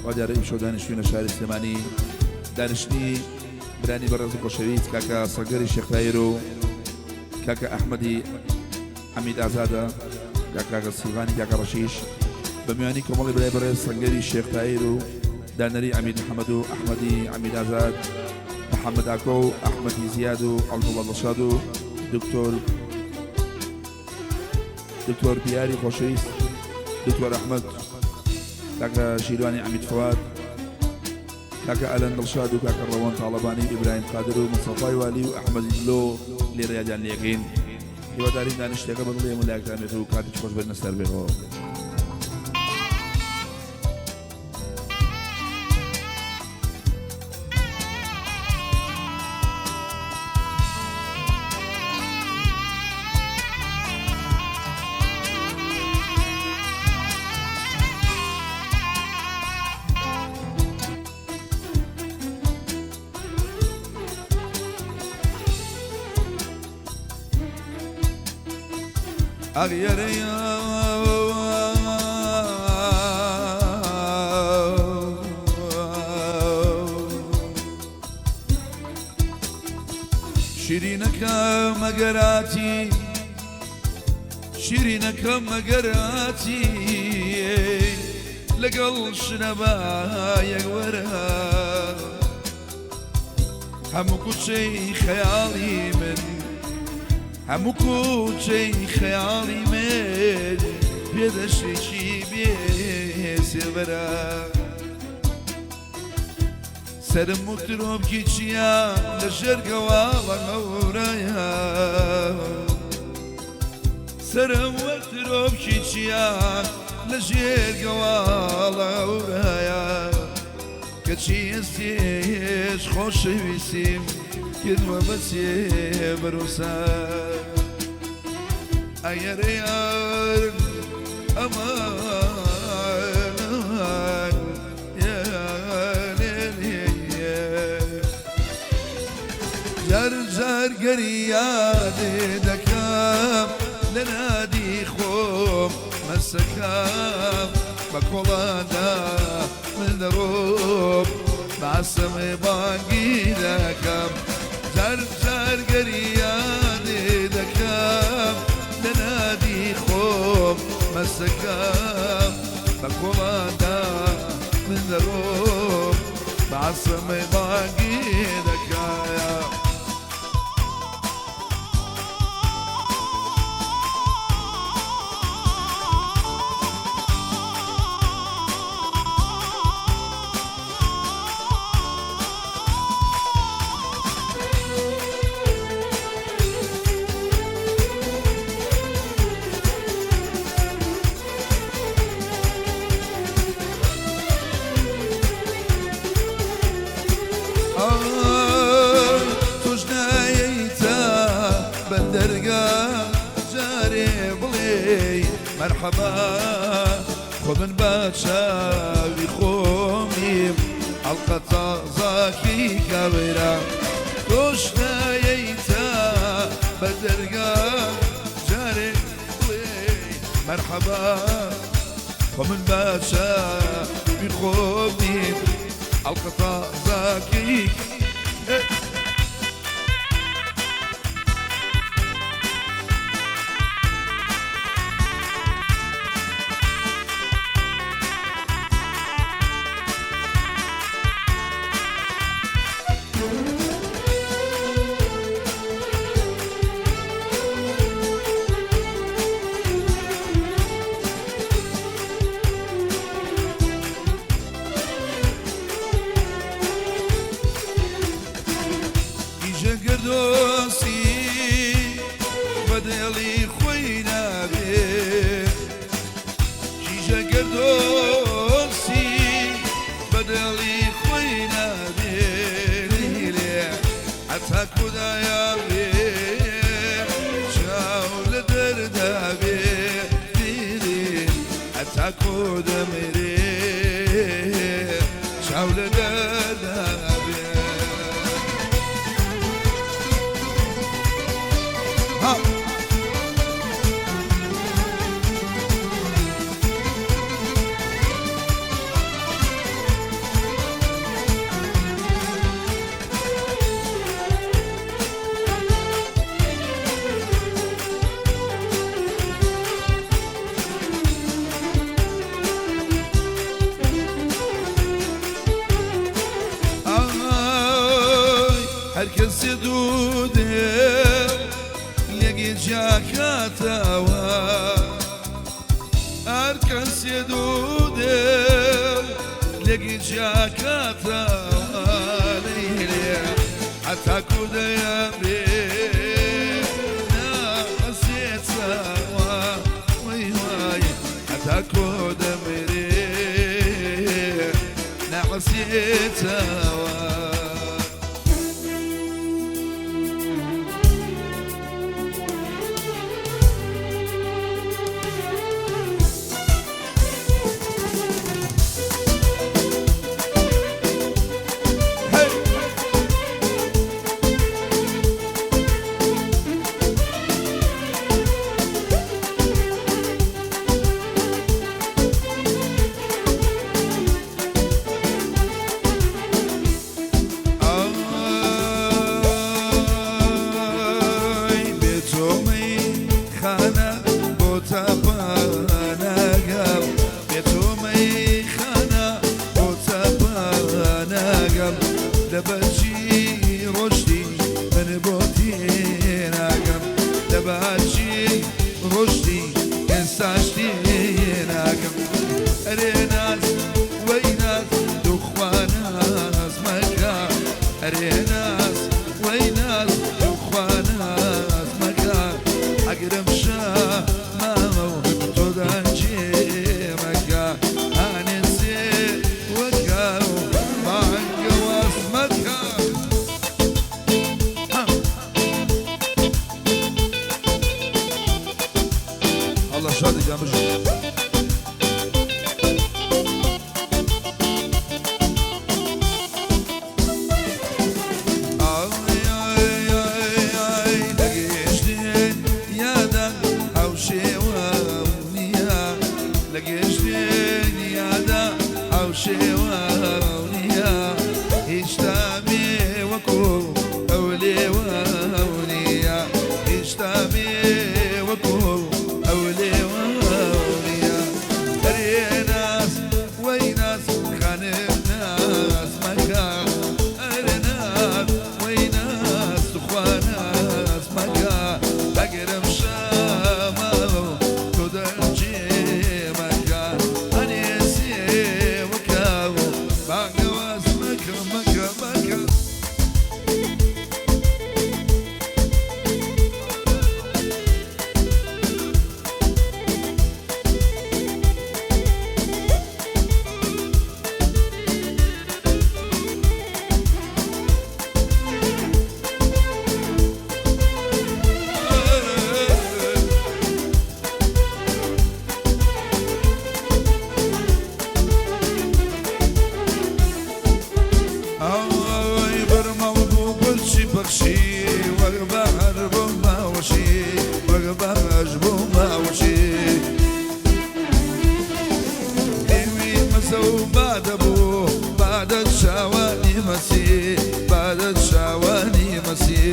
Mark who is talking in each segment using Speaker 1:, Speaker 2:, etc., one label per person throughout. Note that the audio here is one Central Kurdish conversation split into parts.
Speaker 1: وا دیارە ئیمشەو دانیشتووین لە شاری سلێمانی، دانیشتنی برانی بەڕێز و خۆشەویست کاکە سەنگەری شێخ تایر و کاکە ئەحمەدی عەمید ئازادە، کاکە سیڤانی کاکە ڕەشیش بە میوانی کۆمەڵی برای بەڕێز سەنگەری شێخ تایر و دانەری عەمید محەمەد و ئەحمەدی عەمید ئازاد، محەمەد ئاکۆ و ئەحمەدی زیاد و عەبدوڵڵا دڵشاد و دکتۆر دکتۆر بیاری خۆشەویست دکتۆر ئەحمەد کاکە شیروانی عەمید فواد کاکە ئەلەند دڵشاد و کاکە ڕەوەند تاڵەبانی و ئیبراهیم قادر و مستەفای والی و ئەحمەدی دلۆ لێرە یادیان لێکەین. هیوادارین دانیشتەکە بە دڵی هەموو لایەکتان بێت و کاتێکی خۆش بەرنە سەر بێەوە. شیرینەکە مەگەراتی شیرینەکە مەگەراتی لەگەڵ شنەبا یەک وەرە هەموو کوچەی خەیاڵی من هەموو کوچەی خەیاڵی من پێدەشتێکی بێ سێبەرە سەرم و ترۆپکی چیا لە ژێر گەواڵە هەورایە سەرم وەک ترۆپکی چیا لە ژێر گەواڵە هەورایە کەچی ئێستێش خۆشەویستیم کردوە بە سێبەر و سەر ئەیەرە یار ئەمان جار جار گەری یادێ دەکەم لە نادی خۆم مەسەکەم بە کۆڵاندا من دەڕۆم باسەمێ بانگی دەکەم جار جار گەری یادێ دەکەم لە نادی خۆم مەسەکەم بە کۆڵاندا من دەڕۆم باسەمێ بانگی دەکەم. تۆش نایەیتە بەر دەرگا جارێ بڵێی مەرحەبا خۆ من بە چاوی خۆمیم ئەڵقە تازاکی کابرا تۆش نایەیتە بەر دەرگا جارێ بڵێی مەرحەبا خۆ من بە چاوی خۆمیم ئەڵقە تازاکی ئیژەگەر دۆستی بە دڵی خۆی نابێ کیژەگەر دۆستی بە دڵی خۆی نابێ لێ هەتا خودایە بێ چاو لە دەردابێ هەتا کۆ دەمرێ چاو لە دەردابێ. ها. کەسێ دوو دێ لێکی جیاکاتەوە، هەر کەسێ دوو دێ لێکی جیاکاتەوە، لەیلێ هەتاکو دەیەمرێ ناحەسێتەوە، وەی وای هەتاکو دەمرێ ناحەسێتەوە. Hey! ئای بێتۆمەی خانە بۆ تاپانەگەم، بێتۆمەی خانە بۆ تاپانەگەم، لەبەرچی ڕۆشتی من بۆ تێناگەم، لەبەرچی ڕۆشتی ئێستاش تێناگەم. ئەرێ ناز وەی ناز دوخوا ناز مەکە، ئەرێ ناز وەی ناز دوخوا ناز مەکە، ئەگرم شامامە و تۆ دەنجێ مەکە، ئانێ سێ وەکە و بانگەواز مەکە. الله شادی گیان بژی. ئای ئای ئای ئای لە گێشتێن یادا هاوشێوەم نییە، لە گێشتێن یادا هاوشێوەم نییە، هیچ تامێ وەکو ئەو لێوەم نییە، هیچ تامێ وەکو ئەو لێوەم نییە. ئەرێ ناز وەی ناز خانم ناز مەکە، ئەرێ ناز وەی ناز توخوا ناز مەکە، ئەگەرم شامە و تۆ دەنجێ مەکە، ئەنێ سێوەکە و بانگەواز مەکە مەکە مەکە. ئای بەرماڵ بوو پرچی پەخشی، وەک بەهر بۆ ماوەشی، وەک بەهەش بۆ ماوەشی، ئێوی مەسە و بادە بوو بادە چاوانی مەسی، بادە چاوانی مەسی.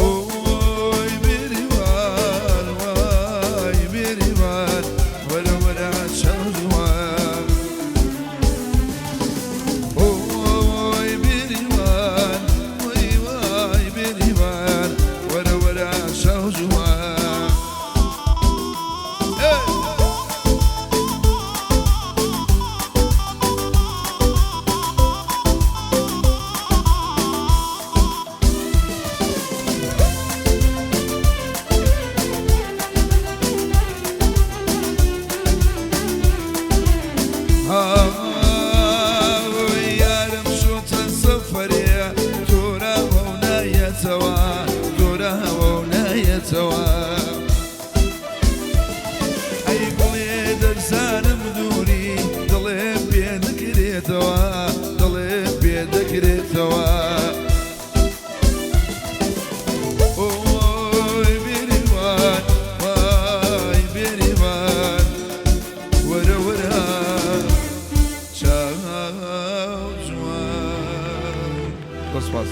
Speaker 1: ئۆی بێریوان وای بێریوان وەرە وەرە چاو جوان، ئۆی بێریوان وای وای بێریوان وەرە وەرە چاو جوان. Hey! ئای یارم شۆتە سەفەرێ تۆراوە و نایەتەوە، تۆراوە و نایەتەوە. ئەی گوڵێ دەرزانم دووری دڵێ پێ دەکرێتەوە، دڵێ پێ دەکرێتەوە. ئۆی بێریوان وای بێریوان وەرە وەرە چاو جوان. سپاس.